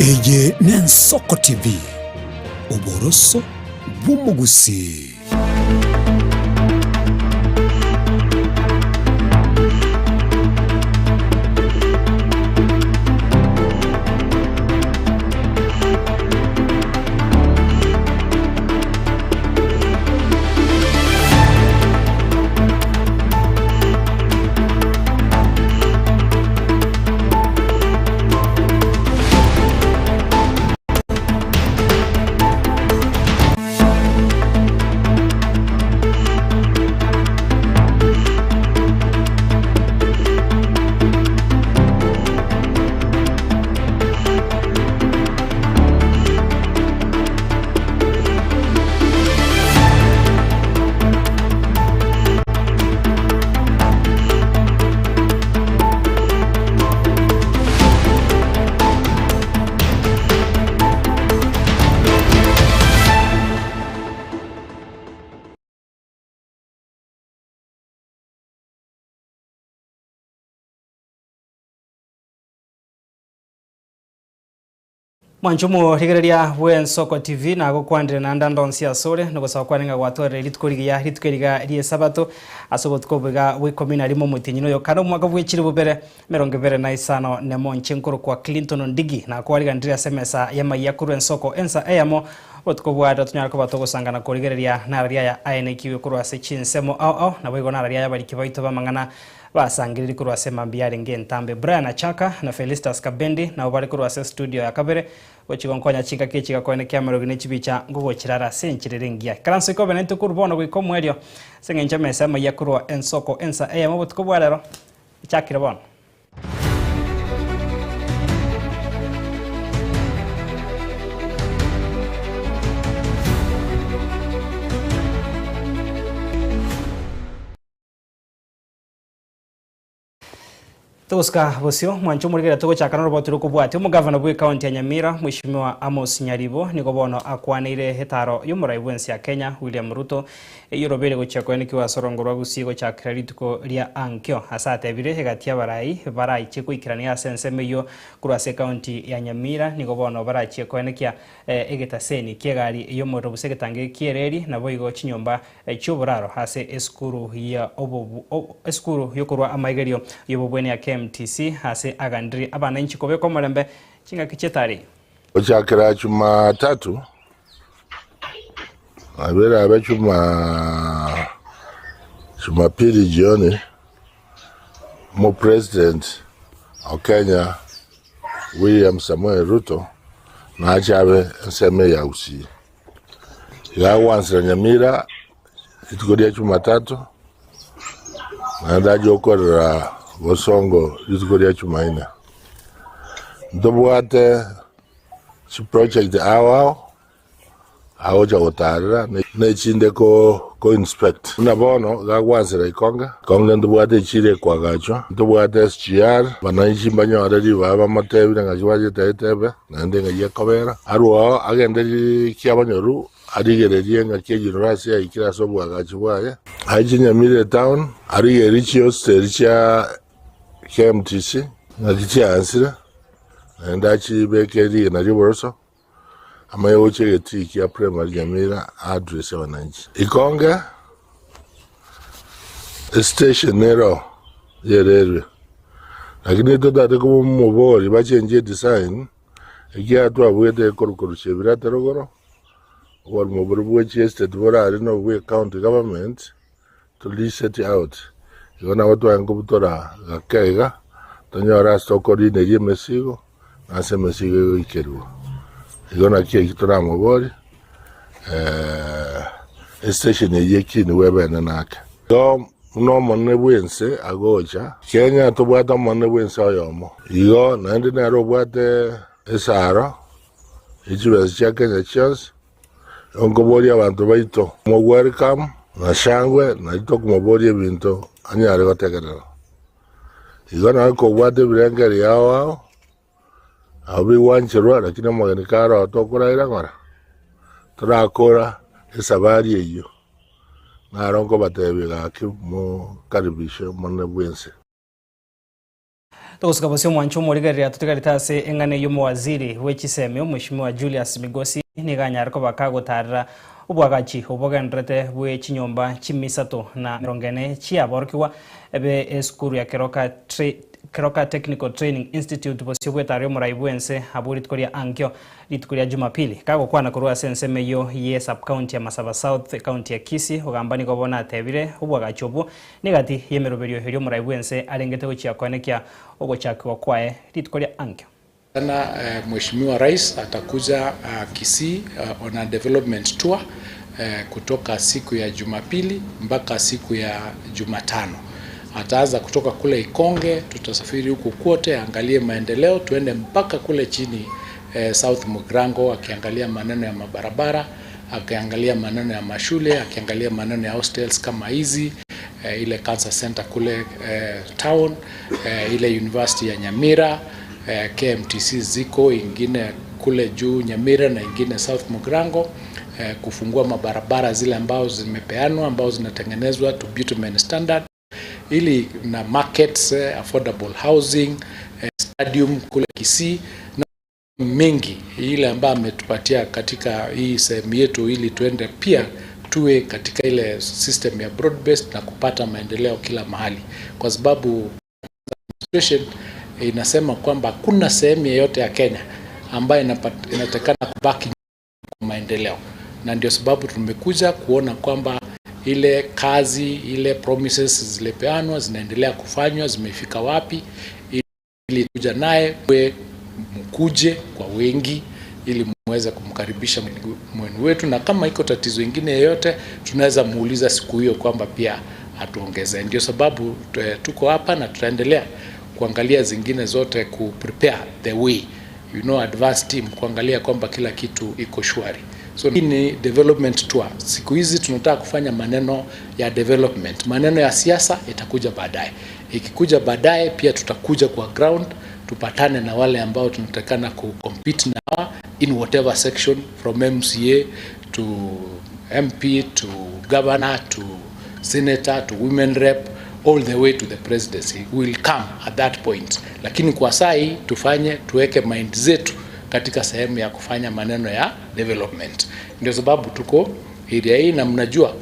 Eye n'Ensoko TV, oboroso bw'omogusii. Mwanchumo rigereria bw'Ensoko TV nagokwandire naende ndonsi asore nogosaba kwanenga gwatwarire rituko rigiya rituko riga rie sabato ase obotuko bwa 11 omotienyi oyo kana omwaka bwechire bubere 25 nemonche nkoro kwa Clinton Ndigi nakwariganire ase emesa ya korwa Ensoko ensa eyamo obotuko bware tunyara koba togosangana korigereria nararia ya aenekiwe korwa ase chinsemo ao ao nabo igo nararia yabariki baito bamang'ana basangiriri korwa ase mambi yarenge entambe Brian Achaka na Felistus Kabendi nabo bari korwa ase studio ya kabere gochigonkonya chingaki chigakoenekia amarogi ne chibicha ngogochirara ase enchirere engiya ikaranso ikobe naintwe korwa bono goika omwerio ase eng'encho emesa amaiya korwa Ensoko ensa eyemo obotuko bwa rero echakire bono. Tuguska bosio mwancho murigera tugochaka n'oroboti rokobwatia omogavana bwe county ya Nyamira Mheshimiwa Amos Nyaribo nigo bono akwanire hetaro y'omorai bwensi ya Kenya William Ruto eyorobere gochia koenekiwa ase orongo rwa Gusii gochakera rituko ria ankio ase atebire egati abarai baraiche goikerania ase ensemo eywo korwa ase county ya Nyamira nigo bono barachie koenekia egetaseni ki'egari y'omorero gose egetange ki'ereri nabo igo chinyomba chioboraro ase esukuru ya esukuru yokorwa amaigerio y'obobwene ya KMTC ase agandiri abananchi kobeka omorembe chingaki chietari ochakera Jumatatu abera abe Jumapili jioni mo president wa Kenya William Samuel Ruto na achabe enseme ya Gusii yawansira Nyamira rituko ria Jumatatu naende aja Bosongo rituko ria Jumanne ntobwate chiproject awao agocha gotarera nechinde ko inspect buna bono gagwansera ikonga ikonga ntobwate echire kwagachwa ntobwate SGR bananchi mbanyore ribaga bamotebire ng'aki bachete naende ng'aki ekobera arwao agende kiabanyoru arigererie ng'aki university yaikire ase obwagachi bwaye aiche Nyamira town arigererie chihosteli chia KMTC ng'aki chiansire naende achibeke rigena rioboroso amaye gochia egetii kia primary Nyamira address abananchi ikonge estation nero yererwe lakini totate komobori bachenjie design ekiatwabwete ekorokoro chebirate rogoro oborimo bori bwe chiestate borare no bwe county government to lease it out igo nabo twaenkobutora gakeiga tonyora ase tokorineria emesigo nase emesigo egoikerwa igo naki eki toramobori estation eye ekini webene nake igo buna omonene bwense agocha Kenya tobwate omonene bwense oyomo igo naende nere obwate esaro echibesa chia Kenya chionsi onkoboria abanto baito mo welcome na shangwe na tokomoboria ebinto anyare gotegerera igo nawe kobwate ebirengeri yao ao abo bigwancherwa lakini omogeni karo tokoraira ng'ora torakora esabari eywo naro nkobatebia gaki mokaribishe omonene bwense. Togosuka bosio mwancho omorigereria totigarete ase eng'ana eywo omowaziri bwa echisemi omweshimiwa Julius Migosi niga anyare koba kagotarera obwagachi obogenderete bwa chinyomba chimisato na mirongo ene chiaborokigwa ebe esukuru ya Keroka Technical Training Institute bosio bwetare omorai bwense abwo rituko ria ankio rituko ria Jumapili kagokwana korwa ase ensemo eywo ye sub county ya Masaba South, county ya Kisii. Ogamba nigo bono atebire obwagachi obwo nigati yemeroberio erio omorai bwense arengete gochia koenekia ogochakiwa kwaye rituko ria ankio. Sana Mheshimiwa Rais atakuja Kisii on a development tour kutoka siku ya Jumapili mpaka siku ya Jumatano. Ataanza kutoka kule Ikonge, tutasafiri huku kote, angalie maendeleo, tuende mpaka kule chini South Mugirango, akiangalia maneno ya mabarabara, akiangalia maneno ya mashule, akiangalia maneno ya hostels kama hizi, ile cancer center kule town, ile university ya Nyamira, KMTC ziko ingine kule juu Nyamira na ingine South Mugirango, kufungua mabarabara zile ambao zimepeanwa ambao zinatengenezwa to bitumen standard, ili na markets, affordable housing, stadium kule Kisii na mengi ile ambayo ametupatia katika hii sehemu yetu, ili tuende pia tuwe katika ile system ya broad based na kupata maendeleo kila mahali, kwa sababu administration inasema kwamba hakuna sehemu yeyote ya Kenya ambayo inatakana kubaki kwa maendeleo, na ndio sababu tumekuja kuona kwamba ile kazi ile promises zilipeanwa zinaendelea kufanywa, zimefika wapi, ili kuja naye mkuje kwa wengi ili muweze kumkaribisha mwenu wetu, na kama iko tatizo ingine yoyote tunaweza muuliza siku hiyo kwamba pia atuongeze. Ndio sababu tuko hapa na tutaendelea kuangalia zingine zote ku prepare the way, advanced team kuangalia kwamba kila kitu iko shwari. So hii ni development tour. Siku hizi tunataka kufanya maneno ya development. Maneno ya siasa itakuja baadaye. Ikikuja baadaye pia tutakuja kwa ground tupatane na wale ambao tunatakana ku compete na hawa in whatever section, from MCA to MP to governor to senator to women rep, all the way to the presidency will come at that point. Lakini kwa saa hii tufanye, tuweke mind zetu katika sehemu ya kufanya maneno ya development. Ndio sababu tuko area hii, na mnajua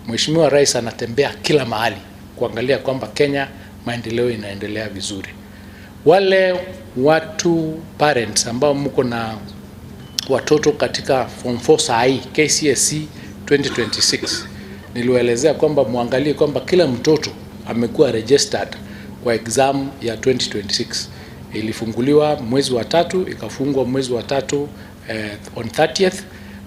Mheshimiwa Rais anatembea kila mahali kuangalia kwamba Kenya maendeleo inaendelea vizuri. Wale watu parents ambao mko na watoto katika form 4 saa hii KCSE 2026, niliwaelezea kwamba muangalie kwamba kila mtoto amekuwa registered kwa exam ya 2026. Ilifunguliwa mwezi wa tatu, ikafungwa mwezi wa tatu on 30th.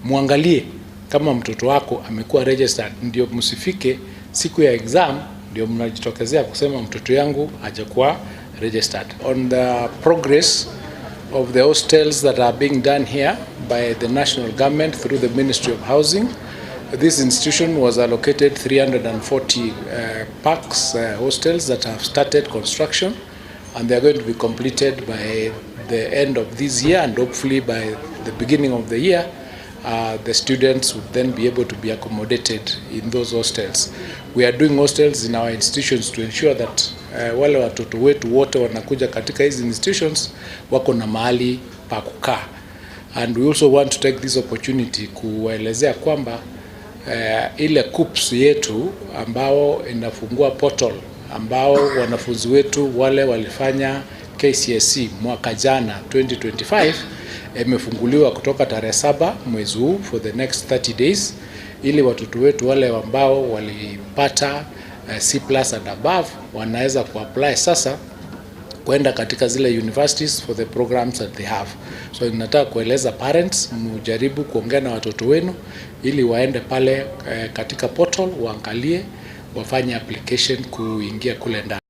Muangalie kama mtoto wako amekuwa registered, ndio msifike siku ya exam ndio mnajitokezea kusema mtoto yangu hajakuwa registered. On the progress of the hostels that are being done here by the national government through the Ministry of Housing, this institution was allocated 340 parks, hostels that have started construction, and they are going to be completed by the end of this year, and hopefully by the beginning of the year, the students would then be able to be accommodated in those hostels. We are doing hostels in our institutions to ensure that wale watoto wetu wote wanakuja katika hizi institutions wako na mahali pa kukaa. And we also want to take this opportunity kuwaelezea kwamba ile KUCCPS yetu ambao inafungua portal ambao wanafunzi wetu wale walifanya KCSE mwaka jana 2025 imefunguliwa kutoka tarehe 7 mwezi huu for the next 30 days, ili watoto wetu wale ambao walipata C plus and above wanaweza kuapply sasa kwenda katika zile universities for the programs that they have. So nataka kueleza parents, mujaribu kuongea na watoto wenu ili waende pale katika portal waangalie, wafanye application kuingia kule ndani.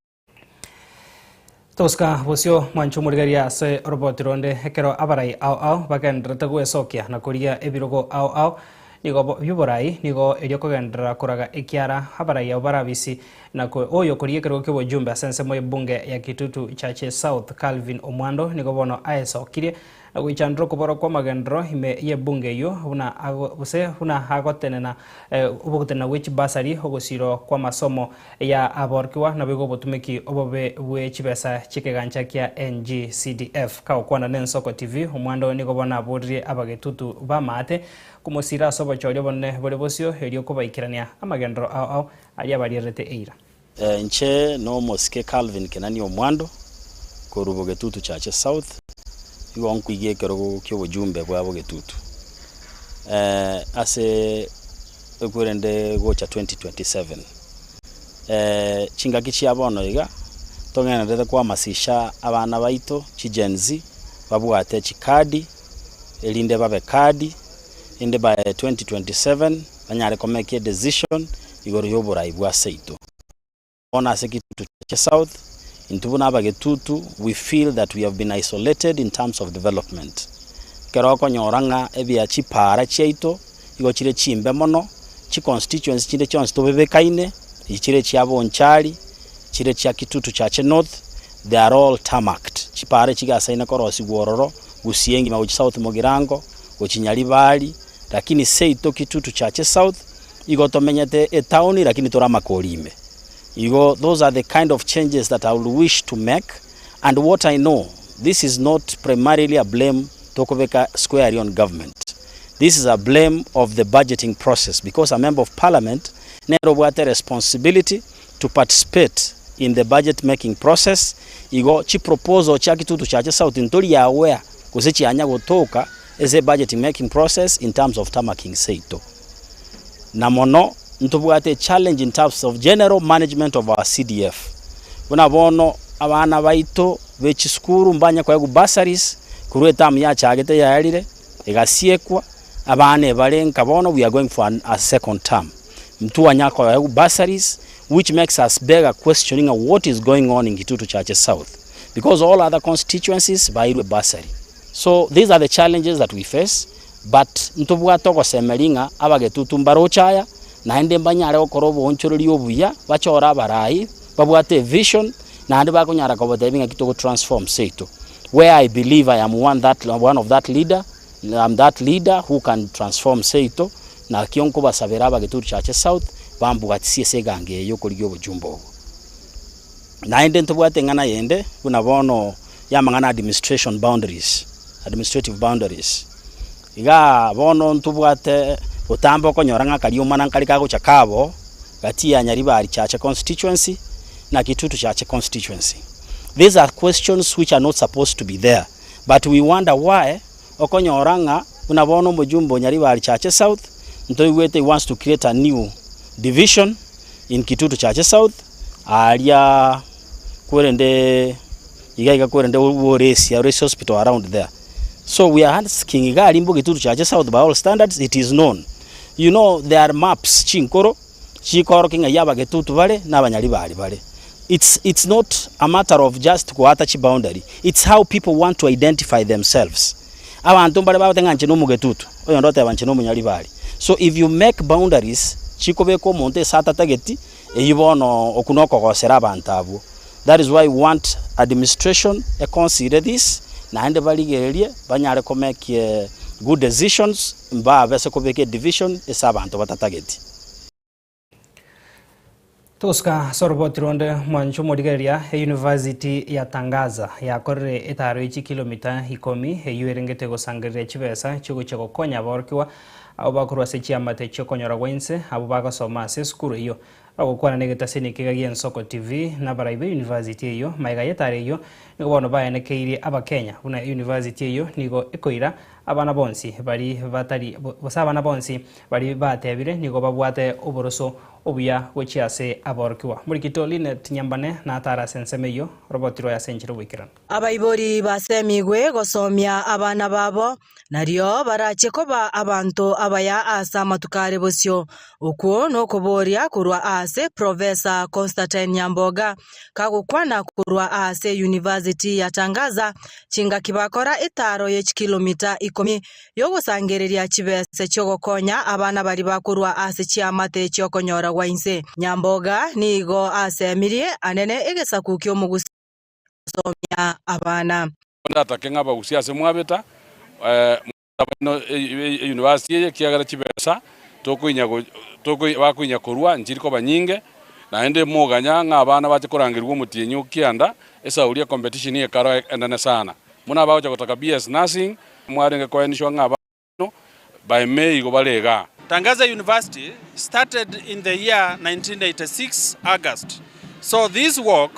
Tosika bosio mwancho morigeria ase oroboti ronde ekero abarai ao ao bagenderete gwesokia na koria ebirogo ao ao nigo byuborai nigo erio kogenderera koraga ekiara abarai abo barabisi. Na oyo koriekero kwa ujumbe ase ensemo ebunge ya Kitutu Chache South Calvin Omwando nigo bono aesokirie na gwichandro koboro kwa magendro ime ye bunge iyo buna gose buna agotenena obogotenena gwe chibasari, ogosiro kwa masomo ya aborkiwa na bigo obotumeki obobe bwe chibesa chikegancha kia NGCDF. Kaokwana ne Nsoko TV, Omwando nigo bono aboririe abagetutu bamate kumosira ase obochoria bonene bore bosio erio kobaikirania amagendro ao ao aria barierete eira. Nche no mosike Calvin Kenani Omwando koru Bogetutu Chache South, igo nkuigie ekero kia obojumbe bwa Bogetutu ase ekwerende gocha 2027. Chingaki chia bono iga tong'enerete kwamasisha abana baito chi Gen Z babwate chikadi, erinde babe kadi inde by 2027 banyare komake a decision igoro y'oborai bwa seito. Ona ase Kitutu Chache South, intubuna abagetutu, we feel that we have been isolated in terms of development. Kero okonyora ng'a ebia chipara chiaito igo chire chimbe mono, chi constituency chinde chionsi tobebekaine, chire chia Bonchari, chire chia Kitutu Chache North, they are all tarmacked. Chipara chigasaine korosigwa ororo Gusii engima gochi South Mugirango, gochi Nyaribari, lakini seito Kitutu Chache South igo tomenyete etown lakini tora makorime. Igo those are the kind of changes that I would wish to make. And what I know, this is not primarily a blame tokobeka squarely on government. This is a blame of the budgeting process, because a member of parliament nero bwate responsibility to participate in the budget making process. Igo chi proposal cha Kitutu Chache South ntori aware gose chianya gotoka as a budgeting making process in terms of tarmacking seito. Na mono ntubwate challenge in terms of general management of our CDF. Buna bono abana baito bechisukuru mbanya kwa bursaries kurwe tamu yachagete yarire egasiekwa, abana ebare nkabono we are going for a second term mtu anyako ya bursaries, which makes us beg a questioning of what is going on in Kitutu Chache South, because all other constituencies bairwe bursary. So these are the challenges that we face, but ntubwate ogosemeria abagetutu mbarochaya naende mbanyare gokora obonchoreri obuya, bachora abarai babwate vision naende bakonyara kobotebi ng'a kitogo transform seito, where I believe I am one of that leader. I'm that leader who can transform seito, na kio nkobasabera abagetutu Chache South bambwatisie ase egango eyo korigia obojumbe obo. Naende ntobwate ng'ana yende buna bono yamang'ana administration boundaries, administrative boundaries. Iga bono ntobwate gotamba okonyora ng'a kariomana nkari kagocha kabo gati ya Nyaribari Chache constituency na Kitutu Chache constituency. These are questions which are not supposed to be there, but we wonder why okonyora ng'a buna bono omojumbe Nyaribari Chache South ntoigwete wants to create a new division in Kitutu Chache South aria kwerende iga iga kwerende Oresi, Oresi Hospital around there. So we are asking, iga arimbo Kitutu Chache South, by all standards it is known. There are maps chinkoro chikoro kinga yaba Getutu bare n'abanyaribari bare. It's not a matter of just kuata chi boundary, it's how people want to identify themselves. Abantu mbare babatenga nche n'omugetutu oyo ndote abanche n'omunyaribari. So if you make boundaries chikobeka omonto esata tageti eyibono okunokogosera abantu abo. That is why we want administration e consider this naende barigererie banyare komake good decisions mba bese kobeke division ase abantu batatageti. Tugusuka soroboti ronde, mwancho morigereria, e University ya Tangaza yakorire etaro ichi kilomita 10 eyu erengete gosangerera chibesa chigocha gokonya aborokigwa abo bakorwa ase chiamate chiokonyora gwense abo bagosoma ase esukuru eyo. Bagokwana negetaseni kiga gia Nsoko TV na baraibe university eyo maiga yetare eyo, nigo bono baenekeirie abakenya buna university eyo nigo ekoira abana bonsi bari batari bose, abana bonsi bari batebire nigo babwate oboroso obuya gochia ase aborokigwa. Murikito Linet Nyambane natara ase ensemo eyo roboti rwa ase enchera obwaikeranu. Abaibori basemigwe gosomia abana babo nario barache koba abanto abaya ase amatukare bosio. Okwo nokoboria korwa ase Professor Constantine Nyamboga kagokwana korwa ase University ya Tangaza chingaki bakora etaro ye chikilomita 10. ikomi yogosangereria chibese chiogokonya abana bari bakorwa ase chiamate chiokonyora gwainse. Nyamboga nigo asemirie anene egesaku kiomogusomia abana. Ndatake ng'abagusia ase mwabeta no university ye kiagera chibesa tokoinya korwa njiriko banyinge naende moganya ng'abana bache korangerwa omutienyi okianda esauria competition ye karo endane sana muna baocha kutaka BS nursing mwarenge koenishwa ng'abano by May go balega. Tangaza University started in the year 1986 August. So this work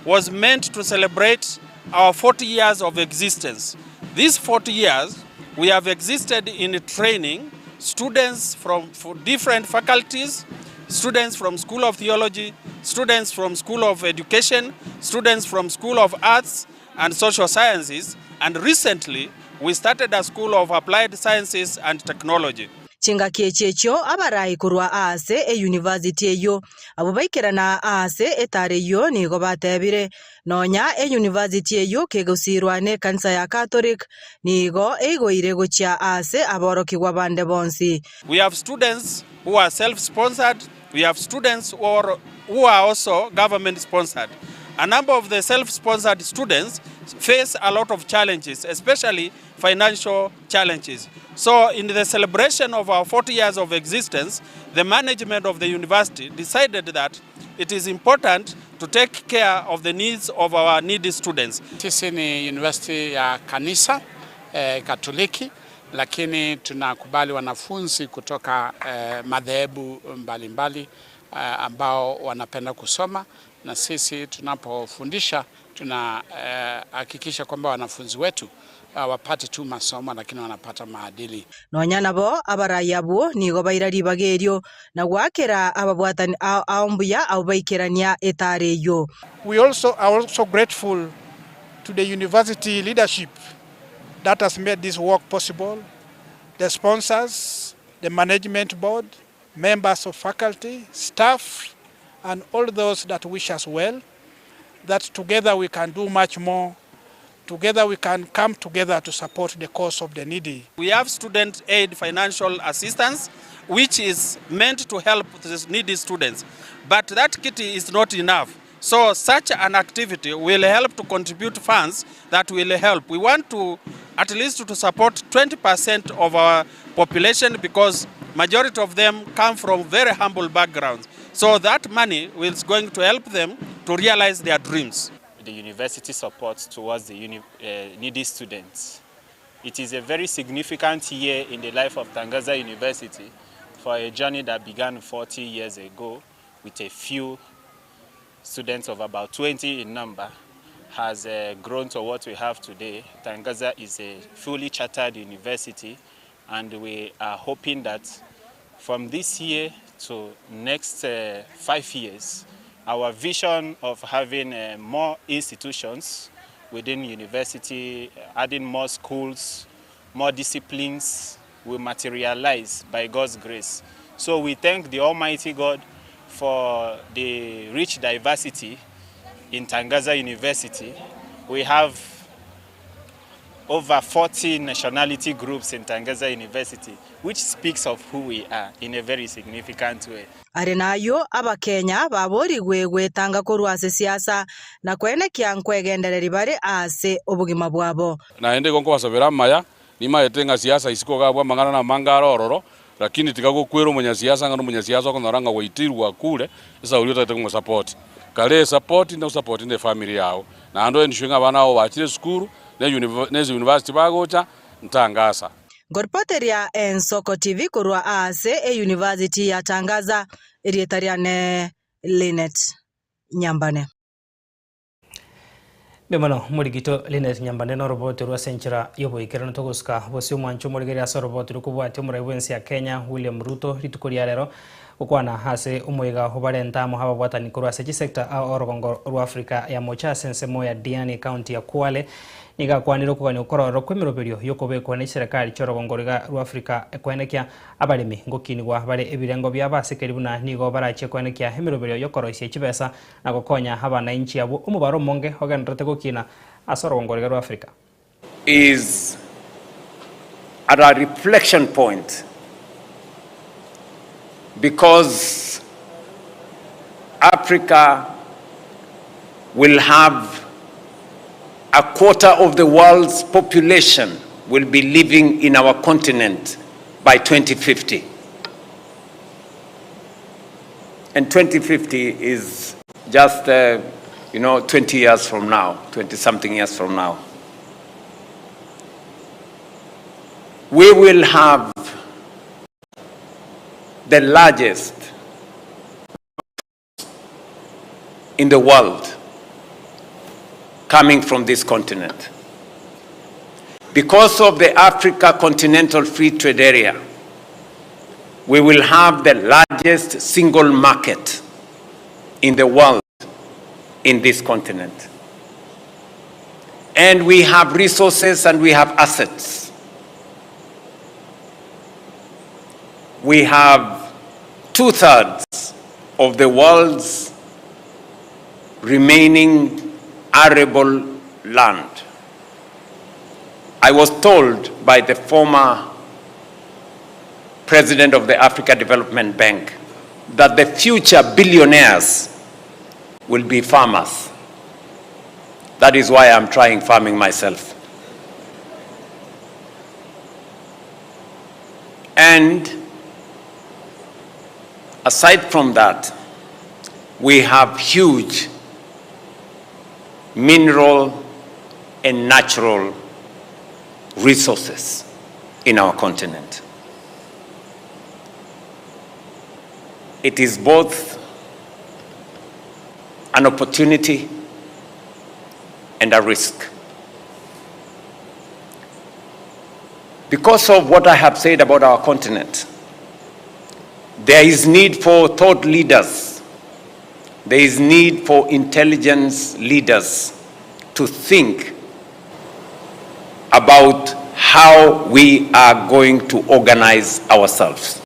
was meant to celebrate our 40 years of existence. These 40 years we have existed in training students from different faculties, students from School of Theology, students from School of Education, students from School of Arts and Social Sciences, and recently we started a School of Applied Sciences and Technology. Chingaki echio abarai korwa ase e university eyo abo baikerana ase etare eyo nigo batebire nonya e university eyo kegosirwa ne kanisa ya Catholic nigo eigoire gochia ase aborokigwa bande bonsi. We have students who are self-sponsored, we have students who are also government sponsored. A number of the self-sponsored students face a lot of challenges, especially financial challenges. So in the celebration of our 40 years of existence, the management of the university decided that it is important to take care of the needs of our needy students. Sisi ni university ya kanisa Katoliki, lakini tunakubali wanafunzi kutoka madhehebu mbalimbali ambao wanapenda kusoma, na sisi tunapofundisha tunahakikisha kwamba wanafunzi wetu wapate tu masomo lakini wanapata maadili. Nonya nabo abarayabo nigo bairari bagerio na gwakera ababwatani aombuya abo baikerania etare yo. We also are also grateful to the university leadership that has made this work possible, the sponsors, the management board, members of faculty, staff, and all those that wish us well, that together we can do much more. Together we can come together to support the cause of the needy. We have student aid financial assistance, which is meant to help the needy students. But that kitty is not enough. So such an activity will help to contribute funds that will help. We want to at least to support 20% of our population, because majority of them come from very humble backgrounds. So that money is going to help them to realize their dreams. The university supports towards the needy students. It is a very significant year in the life of Tangaza University for a journey that began 40 years ago with a few students of about 20 in number, has grown to what we have today. Tangaza is a fully chartered university, and we are hoping that from this year to next 5 years, our vision of having more institutions within university, adding more schools, more disciplines, will materialize by God's grace. So we thank the Almighty God for the rich diversity in Tangaza University. We have over 40 nationality groups in Tangaza University, which speaks of who we are in a very significant way. Arenayo abakenya baborigwe gwetanga korwa ase siasa na kwenekia nkwegendereri bare ase obogima bwabo. Naende gonkobasabera maya nimaete ng'a siasa isiko gabwa mang'ana na mangaro ororo, lakini tigagokwera omunyasiasa ng'a omunyasiasa okonyora ng'a gwaitirwa kure esauri otagete komosupport kare support no support ne family yao naando endishwe ng'a abana abo bachire esukuru nezi university bagocha Ntangasa. Ngoripoteria Ensoko TV korwa ase e University ya Tangaza, erietariane Linet Nyambane. Bemano murigito Linet Nyambane no roboti rwa senchera yoboikerano togosuka bosi omwancho murigeri ase roboti rukobwati omorai bwensi ya Kenya William Ruto rituko ria rero gokwana ase omoiga obarentamo hababwatani korwa ase chisector a orogongo rwa Africa ya mocha ase ensemo ya Diani County ya Kwale nigakwanire okogania okororo kwa emiroberio yokobekwa na serikali chiorogongo rwa Africa ekwenekia abaremi ngokinigwa bare ebirengo bia basekeri buna nigo barachie kwenekia emiroberio yokoroisia chibesa na gokonya abananchi abo omobaro omonge ogenderete gokina ase orogongo rwa Africa. Is at a reflection point because Africa will have a quarter of the world's population will be living in our continent by 2050. And 2050 is just, 20 years from now, 20-something years from now. We will have the largest in the world coming from this continent. Because of the Africa Continental Free Trade Area, we will have the largest single market in the world in this continent. And we have resources and we have assets. We have 2/3 of the world's remaining arable land. I was told by the former president of the Africa Development Bank that the future billionaires will be farmers. That is why I'm trying farming myself. And aside from that, we have huge mineral and natural resources in our continent. It is both an opportunity and a risk. Because of what I have said about our continent, there is need for thought leaders. There is need for intelligence leaders to think about how we are going to organize ourselves.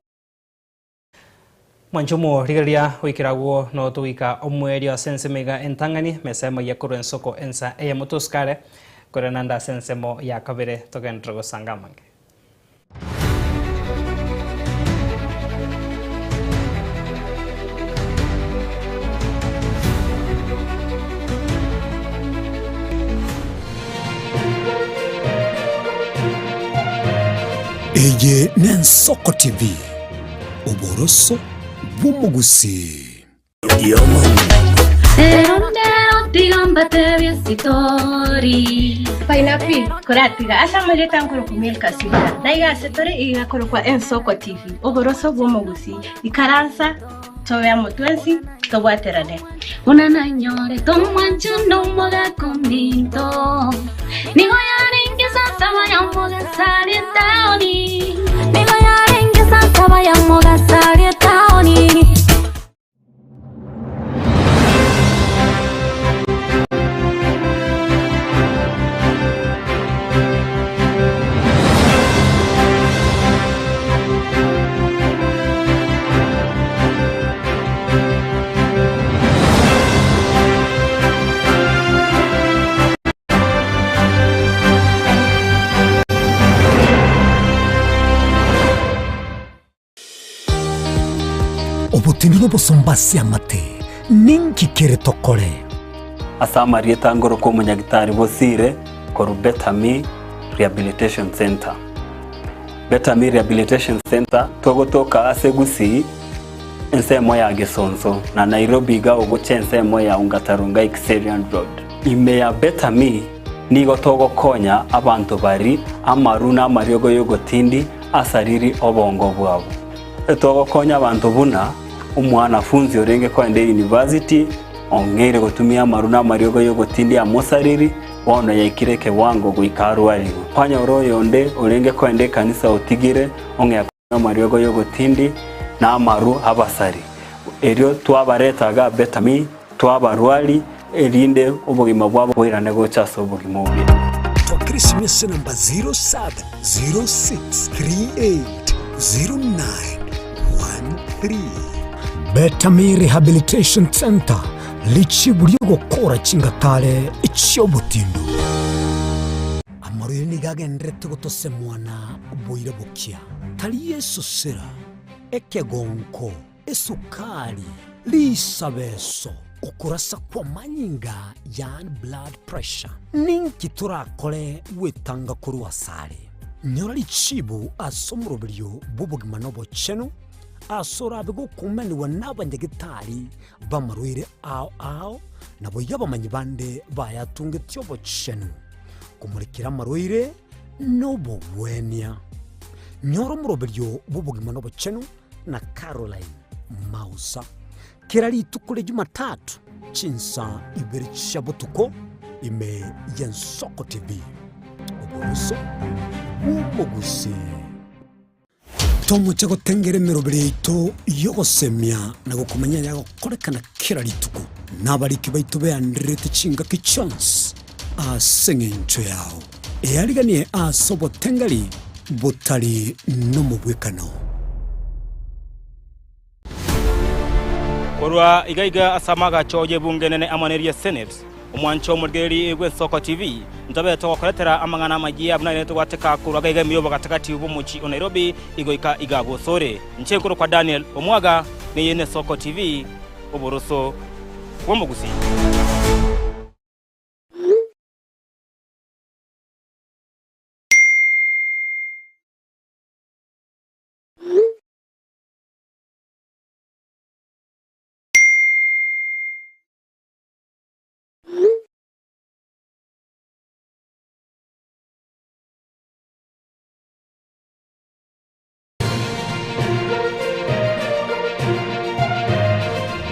Mwanchumo rigeria wikiragwo no tuika omwerio sensemega entangani mesemo ya korwa ensoko ensa eye motoskare korenanda sensemo ya kabere togendro gosangamange. Eye n'Ensoko TV oboroso bw'omugusi. Ensoko TV oboroso bw'omugusi ikaransa toya mutwensi tobwaterane unananyore tomwancho moga kominto nigo yarenge sasa bayamoga sari taoni nigo yarenge sasa bayamoga sari taoni. Obutindi n'obusombasi amate ninkikere tokore asamarieta ngoro ko munyagitari bosire koru Betami Rehabilitation Center. Betami Rehabilitation Center togotoka asegusi ensemo ya Gesonso na Nairobi ga ogoche ensemo ya Ungatarunga Exerian Road. Ime ya Betami nigo togokonya abantu bari amaru na amariogo yogotindi asariri obongo bwabo. Togokonya abantu buna umwanafunzi orenge kwende university ongere gotumia amaru na amariogo yogotindi amosariri wono yaikire kewango guikarwarigo kwanya oroyonde orenge kwende kanisa otigire ongea amariogo yogotindi na amaru abasari erio twabaretaga Betami twabarwali erinde obogima bwabo bwirane gocha so obogima obwe. Twakirishimise namba 0706380913 Betami Rehabilitation Center lichibu lyogokora chingatale echiobutindu. Amarwaire nigo agenderete gotosemwa na boire bokia. Tari esosera, ekegonko, esukari, risabeso, okorasa kwa manyinga yani blood pressure. Ninki torakore gwetanga korwa asare. Nyora richibu ase omoroberio bwa obogima na obochenu ase orabe gokumaniwa n'abanyagitari b'amarwaire ao ao nabo iga abamanyi bande bayatungetie obochenu kumurekera amarwaire n'obobwenia. Nyora omoroberio bwa obogima na obochenu na Caroline Mausa kera rituko ria Jumatatu chinsa ibere chia botuko ime ya Nsoko TV. Oboroso bw'omogusi. Tomoche gotengera emeroberi yaito yogosemia na gokomanya yagokorekana kera rituko. N'abariki baito beanderete chingaki chionsi ase eng'encho yao. Eariganie ase obotengeri botari n'omobwekano. Korwa igaiga ase amagacho y'ebunge nene amo neria Senate, omwancho omorigereri bw'Ensoko TV ntobe togokoretera amang'ana amagia buna ere togwateka korwa gaiga emiyobo gatagati bw'omochi o Nairobi igoika iga bosore. Inche nkoro kwa Daniel Omwaga neye n'Ensoko TV oboroso bw'omogusi.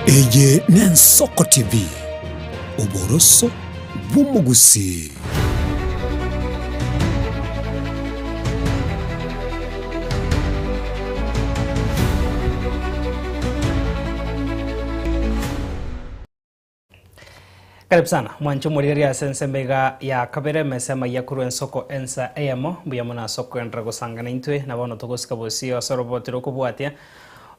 Eye n'Ensoko TV, oboroso bw'omogusi. Karibu sana mwancho morigeria ase ensembega ya kabere mesema ya kurwa ensoko ensa eyemo mbuya muna soko endra gosangana intwe na bono togosika bosio ase oroboti rokobwatia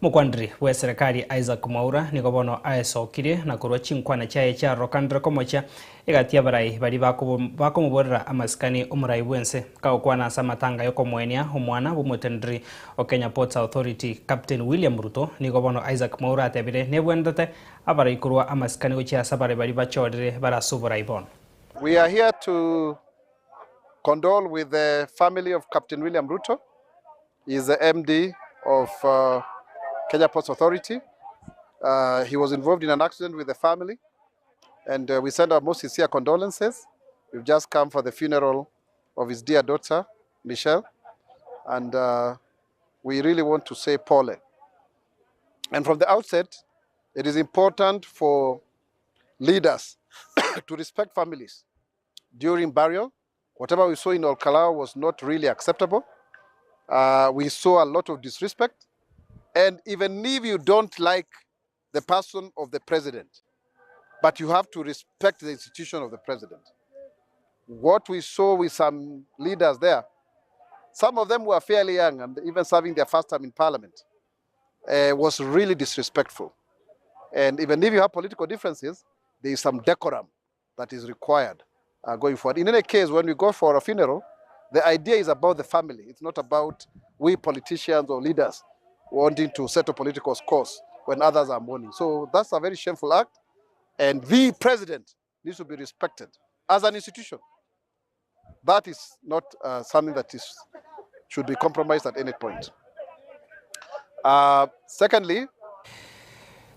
mokwandiri bwa serikali Isaac Mwaura nigo bono aesokire na korwa chinkwana chiaye chiarokandire komochia egati abarai bari bakomoborera amasikani omorai bwense kagokwana ase amatanga yokomwenia omwana bw'omotenderi o Kenya Ports Authority Captain William Ruto nigo bono Isaac Mwaura atebire nebwendete abarai korwa amasikani gochia ase abarai bari bachorire barase oborai bono. We are here to condole with the family of Captain William Ruto. He is the MD of Kenya Ports Authority. He was involved in an accident with the family, and we send our most sincere condolences. We've just come for the funeral of his dear daughter, Michelle, and we really want to say pole. And from the outset, it is important for leaders to respect families during burial. Whatever we saw in Olkalou was not really acceptable. We saw a lot of disrespect. And even if you don't like the person of the president, but you have to respect the institution of the president. What we saw with some leaders there, some of them were fairly young and even serving their first time in parliament, was really disrespectful. And even if you have political differences, there is some decorum that is required going forward. In any case, when we go for a funeral, the idea is about the family. It's not about we politicians or leaders wanting to settle political scores when others are mourning. So that's a very shameful act. And the president needs to be respected as an institution. That is not something that should be compromised at any point. Secondly,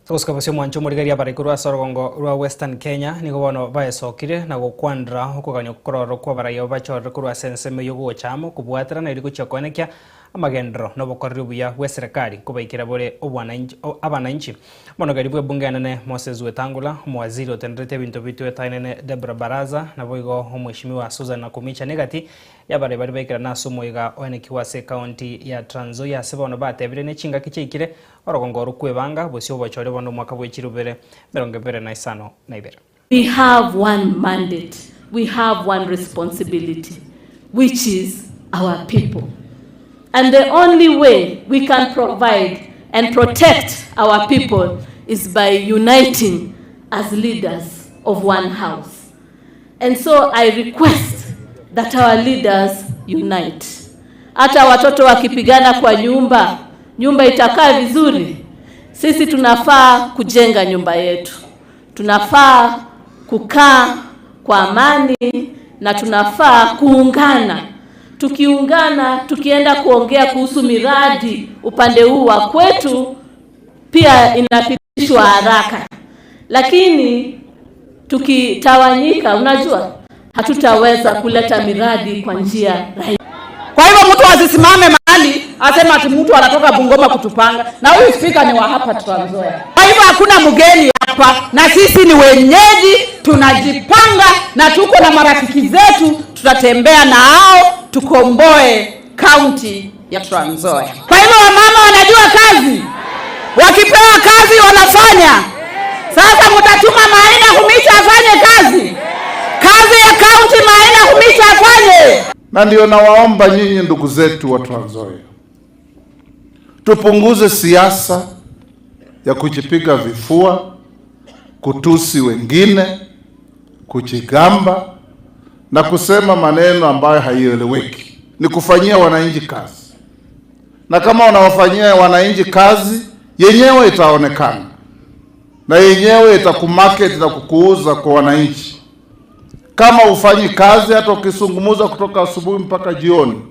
Togosika mwancho morigeria abarai korwa ase orogongo rwa Western Kenya nigo bono baesokire na gokwandra okogania kororo kwa abarai abo bachorire korwa ase ensemo yogochamo kobwatera na eri gochia koenekia amagendero n'obokoreri obuya bwa serikali kobaikera bore abananchi. Monogeri bwa ebunge enene Moses Wetangula, omowaziri otenderete ebinto bitu etainene Deborah Baraza nabo igo omweshimiwa Susan Nakumicha negati yabarai bari baikera nase omoiga oenekiwa ase ekaunti ya Trans Nzoia ase bono batebire nechingaki chiaikire orogongo rukwebanga bosio obochore bono omwaka bwa echirubere 2052. We have one mandate, we have one responsibility, which is our people. And the only way we can provide and protect our people is by uniting as leaders of one house. And so I request that our leaders unite. Hata watoto wakipigana kwa nyumba, nyumba itakaa vizuri. Sisi tunafaa kujenga nyumba yetu, tunafaa kukaa kwa amani na tunafaa kuungana. Tukiungana, tukienda kuongea kuhusu miradi upande huu wa kwetu, pia inapitishwa haraka. Lakini tukitawanyika, unajua hatutaweza kuleta miradi kwa njia rahisi. Kwa hivyo mtu asisimame mahali asema ati mtu anatoka Bungoma kutupanga, na huyu spika ni wa hapa Trans Nzoia. Kwa hivyo hakuna mgeni hapa, na sisi ni wenyeji, tunajipanga na tuko na marafiki zetu, tutatembea na hao tukomboe kaunti ya Trans Nzoia. Kwa hivyo wamama wanajua kazi, wakipewa kazi wanafanya. Sasa mtatuma Maina Humicha afanye kazi, kazi ya kaunti Maina Humicha afanye. Na ndio nawaomba nyinyi ndugu zetu wa Trans Nzoia, tupunguze siasa ya kujipiga vifua, kutusi wengine, kujigamba na kusema maneno ambayo haieleweki. Ni kufanyia wananchi kazi, na kama unawafanyia wananchi kazi, yenyewe itaonekana na yenyewe itakumarket na kukuuza kwa wananchi. Kama ufanyi kazi, hata ukisungumuza kutoka asubuhi mpaka jioni,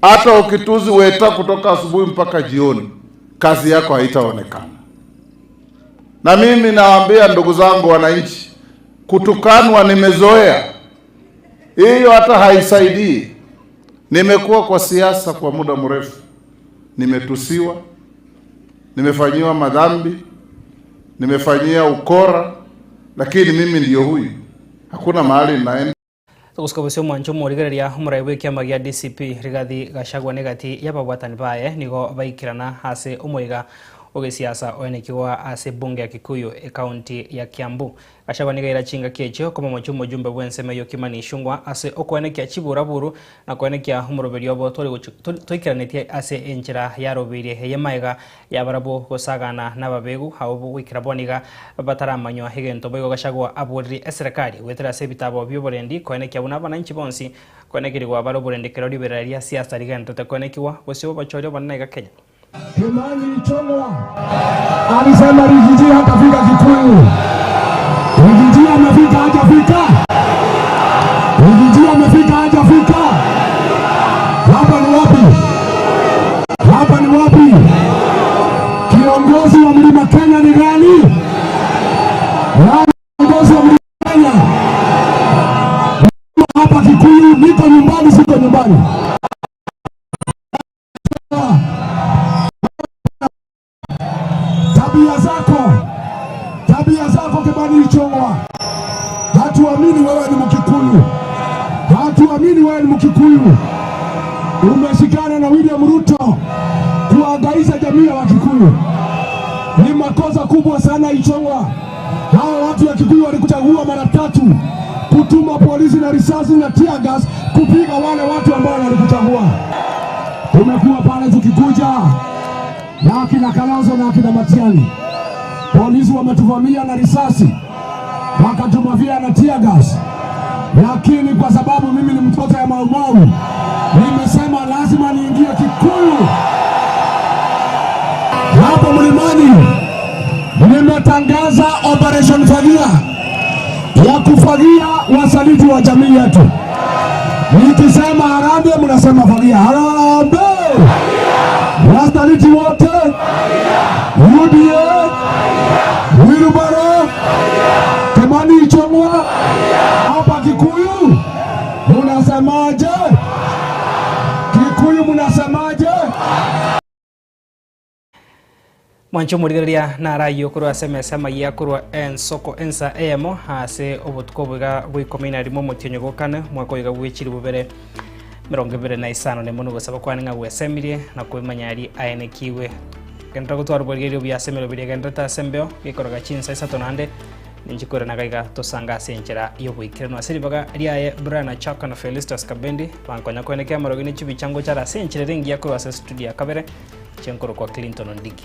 hata ukituzi weta kutoka asubuhi mpaka jioni, kazi yako haitaonekana. Na mimi nawaambia ndugu zangu wananchi, kutukanwa nimezoea, hiyo hata haisaidii. Nimekuwa kwa siasa kwa muda mrefu, nimetusiwa, nimefanyiwa madhambi, nimefanyia ukora, lakini mimi ndio huyu, hakuna mahali ninaenda. Tugusikobosio mwancho morigereria omorai bwa ekiama gia DCP Rigathi Gachagua negati yababwatani baye nigo baikirana ase omoiga ogesiasa oenekiwa ase bunge ya Kikuyu ekaunti ya Kiambu. Gachagua nigo irachinga kiechio koma mwancho mojumbe bwenseme yo Kimani Ichung'wa ase okoenekia chiburaburu na koenekia omoroberi obo toikiranetie ase enchera yarobirie eyemaiga yabarabo gosagana nababegu abo goikira boniga bataramanywa egento boigo. Gachagua aborire eserikali gwetera ase ebitabo bioborendi koenekia buna abananchi bonsi koenekirigwa baroborendekero riberaria siasa rigenderete koenekiwa gosio bachoria banene iga Kenya. Kimani Ichung'wa alisema Rigiji hatafika Kikuyu. Rigiji amefika, hajafika? Rigiji amefika, hajafika? Hapa ni wapi? Hapa ni wapi? Kiongozi wa Mlima Kenya ni gani? Nani kiongozi wa Mlima Kenya? Hapa Kikuyu, niko nyumbani, siko nyumbani. Tabia zako Kimani Ichung'wa, hatuamini wewe ni Mkikuyu, hatuamini wewe ni Mkikuyu. Umeshikana na William Ruto kuangaisha jamii ya Wakikuyu, ni makosa kubwa sana Ichung'wa. Hawa watu wa Kikuyu walikuchagua mara tatu, kutuma polisi na risasi na tear gas kupiga wale watu ambao walikuchagua. Tumekuwa pale tukikuja na akina Kalonzo na akina Matiang'i, polisi wametuvamia na risasi, wakatumavia na tear gas, lakini kwa sababu mimi ni mtoto ya Mau Mau, nimesema lazima niingie Kikuyu. Hapo mlimani nimetangaza Operation Fagia ya kufagia wasaliti wa jamii yetu. Nikisema harambee, mnasema fagia. Harambee! Wasaliti wote, UDA, Wilbaro, Kimani Ichung'wa, hapa Kikuyu munasemaje? Kikuyu munasemaje? Mwancho morigereria narayo kurwa SMS amagia kurwa ensoko ensa emo ase obotuko bwa bwa 11 motionyo gokane mwaka oiga bwechiri bubere 25 ne mono gosaba kwane ng'a gwesemirie na kwimanyari aenekiwe genda gotwara borigerio byasemero biria genda tasembeo gikoroga chinsa isato nande ninchikora nagaiga tosanga ase enchera yoboikerano ase ribaga riaye Brian Achaka na Felistus Kabendi bankonya kwenekea amarogi ne chibichango chara ase enchera ere engiya korwa ase studio ya kabere chenkoro kwa Clinton Ondigi.